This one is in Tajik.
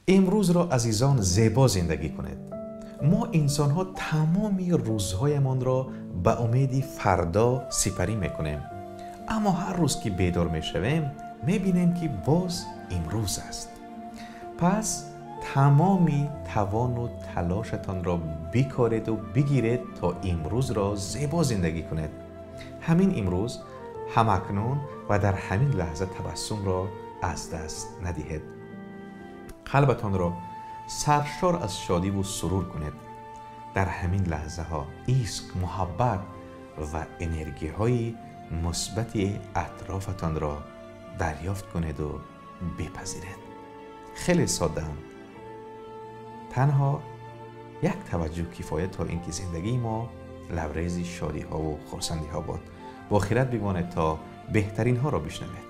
Имрӯзро, азизон, зебо зиндагӣ кунед. Мо инсонҳо тамоми рӯзҳоямонро ба умеди фардо сипарӣ мекунем, аммо ҳар рӯз ки бедор мешавем, мебинем, ки боз имрӯз аст. Пас тамоми тавону талошатонро бикореду бигиред, то имрӯзро зебо зиндагӣ кунед. Ҳамин имрӯз, ҳамакнун ва дар ҳамин лаҳза табассумро аз даст надиҳед. Қалбатонро саршор аз шодиву сурур кунед. Дар ҳамин лаҳзаҳо ишқ, муҳаббат ва энергияҳои мусбати атрофатонро дарёфт кунеду бипазиред. Хеле соддаанд. Танҳо як таваҷҷӯҳ кифоя, то ин ки зиндагии мо лабрези шодиҳову хурсандиҳо бод. Бо хирад бимонед, то беҳтаринҳоро бишнавед.